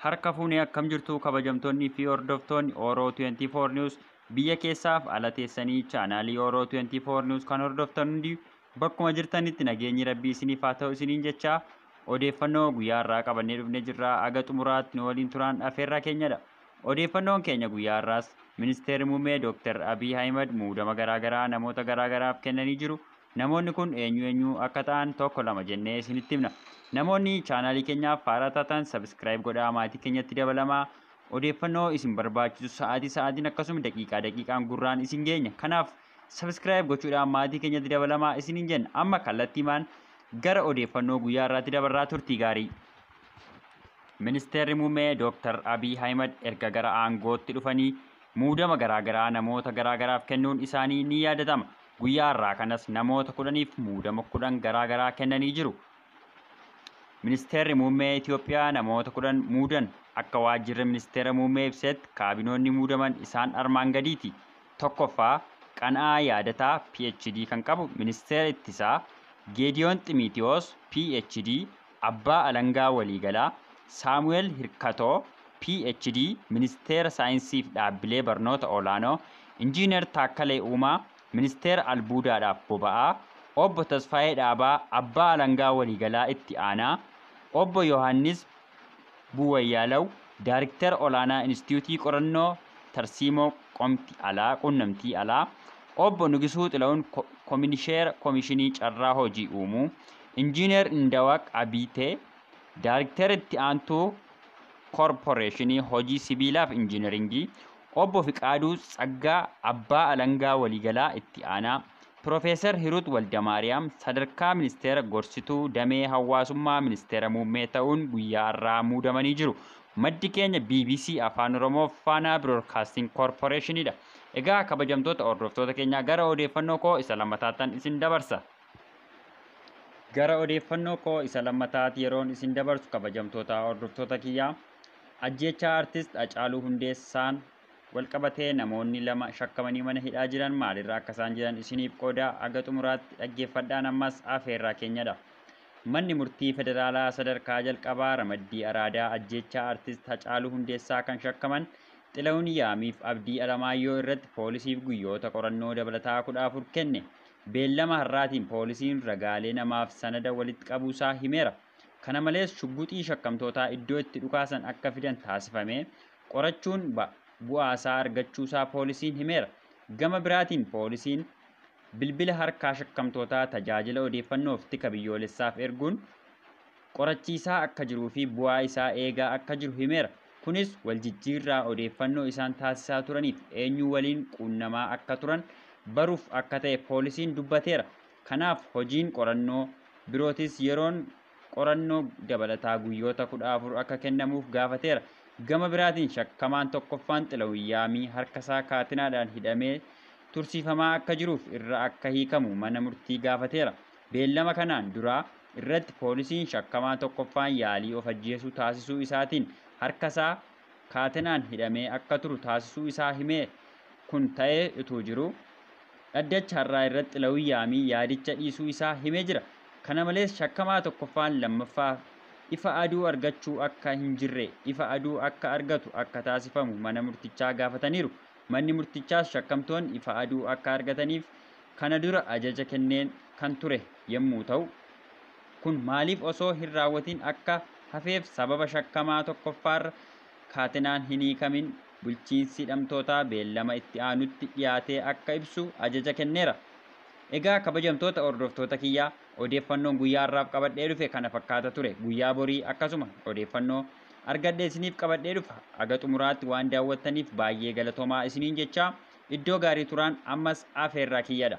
Harka fuunee akkam jirtu kabajamtoonnii fi hordoftoonni Oro 24 News biyya keessaaf ala teessanii chaanaalii Oro 24 News kan hordoftan hundi bakkuma jirtanitti nageenyi rabbii isiniif haa ta'u isiniin jechaa odeeffannoo guyyaa har'aa qabannee dhufnee jirra. Aga xumuraatti nu waliin turaan afeerraa keenyadha. Odeeffannoon keenya guyyaa har'aas ministeerri muummee Dr. Abiy Ahimad muudama garaagaraa namoota garaagaraaf kennanii jiru. Namoonni kun eenyu eenyu akka ta'an tokko lama jennee isinitti himna. Namoonni chaanaalii keenyaaf haaraa taatan subscribe godhaa maatii keenyatti dabalamaa. Odeeffannoo isin barbaachisu sa'aatii sa'aatiin akkasuma daqiiqaa daqiiqaan gurraan isin geenya. Kanaaf subscribe gochuudhaan maatii keenyatti dabalamaa isiniin jenna. Amma kallattiimaan gara odeeffannoo guyyaa har'aatti dabarraa turtii gaarii. Ministeerri muummee Dr. Abiy Ahimad erga gara aangootti dhufanii muudama garaagaraa namoota garaagaraaf kennuun isaanii ni yaadatama. Guyyaa har'aa kanas namoota 10f muudama 10 garaagaraa kennanii jiru. Ministeerri muummee Itoophiyaa namoota 10 muudan. Akka waajjirri ministeera muummee ibsetti kaabinoonni muudaman isaan armaan gadiiti. Tokkoffaa Qana'aa Yaadataa PhD kan qabu ministeera ittisaa, Geediyoon Ximiitiyoos PhD abbaa alangaa waliigalaa, Saamu'eel Hirkatoo PhD ministeera saayinsii fi dhaabbilee barnoota olaanoo, Injiinar Taakkalee Uumaa ministeera albuudaadhaaf boba'aa, Obbo Tasfaayee Dhaabaa abbaa alangaa waliigalaa itti aanaa, Obbo Yohaannis Buwayyaalaw Daariktara olaanaa Inistituutii Qorannoo Tarsiimoo Qomti Alaa Quunnamtii Alaa, Obbo Nugisuu Xila'uun Komisheera Komishinii Carraa Hojii Uumuu, Injiinar Indawaq Abiitee Daariktara itti aantuu Koorporeeshinii Hojii Sibiilaaf Injiinaringii, Obbo Fiqaaduu Tsaggaa Abbaa Alangaa Waliigalaa itti aanaa, Piroofeesar Hiruut Waldamaariyaam sadarkaa ministeera gorsituu damee hawaasummaa ministeera muummee ta'uun guyyaa har'aa muudamanii jiru. Maddi keenya BBC Afaan Oromoo Faanaa Biroodkaasting Koorporeeshiniidha. Egaa kabajamtoota hordoftoota keenyaa gara odeeffannoo koo isa lammataattan isin dabarsa. Gara odeeffannoo koo isa lammataatti yeroon isin dabarsu kabajamtoota hordoftoota kiyyaa ajjeechaa artist Hacaaluu Hundeessaan walqabatee namoonni lama shakkamanii mana hidhaa jiran maalirra akka isaan jiran isiniif qooda haga xumuraatti dhaggeeffadhaan ammas afeerraa keenyadha. Manni murtii federaalaa sadarkaa jalqabaa ramaddii Araadaa ajjeechaa artist Hacaaluu Hundeessaa kan shakkaman Xila'uun Yaamiif Abdii Alamaayyoo irratti poolisiif guyyoota qorannoo dabalataa 14 kenne. Beellama har'aatiin poolisiin ragaalee namaaf sanada walitti qabuusaa himeera. Kana malees shugguxii shakkamtootaa iddoo itti dhukaasan akka fidan taasifamee qorachuun bu'aasaa argachuusaa poolisiin himeera. Gama biraatiin poolisiin bilbila harkaa shakkamtootaa tajaajila odeeffannoof tika biyyoolessaaf erguun qorachiisaa akka jiruu fi bu'aa isaa eegaa akka jiru himeera. Kunis waljijjiirraa odeeffannoo isaan taasisaa turaniif eenyu waliin quunnamaa akka turan baruuf akka ta'e poolisiin dubbateera. Kanaaf hojiin qorannoo birootis yeroon qorannoo dabalataa guyyoota 14 akka kennamuuf gaafateera. Gama biraatiin shakkamaan tokkoffaan Xila'uun Yaamii harkasaa kaatinaadhaan hidhamee tursiifamaa akka jiruuf irra akka hiikamu mana murtii gaafateera. Beellama kanaan duraa irratti poolisiin shakkamaa tokkoffaan yaalii of ajjeesuu taasisuu isaatiin harkasaa kaatinaan hidhamee akka turu taasisuu isaa himee kun ta'ee utuu jiru dhaddacha har'aa irratti Xila'uun Yaamii yaadicha dhiisuu isaa himee jira. Kana malees shakkamaa tokkoffaan lammaffaa ifa aduu argachuu akka hin jirre ifa aduu akka argatu akka taasifamu mana murtichaa gaafataniiru. Manni murtichaas shakkamtoonni ifa aduu akka argataniif kana dura ajaja kenneen kan ture yommuu ta'u kun maaliif osoo hin raawwatin akka hafeef sababa shakkamaa tokkoffaarra kaatinaan hin hiikamin bulchiinsi hidhamtootaa beellama itti aanutti dhiyaatee akka ibsu ajaja kenneera. Egaa kabajamtoota hordoftoota kiyyaa odeeffannoon guyyaa har'aaf qabadhee dhufe kana fakkaata ture. Guyyaa borii akkasuma odeeffannoo argadhee isiniif qabadhee dhufa. Aga xumuraatti waan daawwattaniif baay'ee galatoomaa isiniin jechaa iddoo gaarii turaan ammas afeerraa kiyyadha.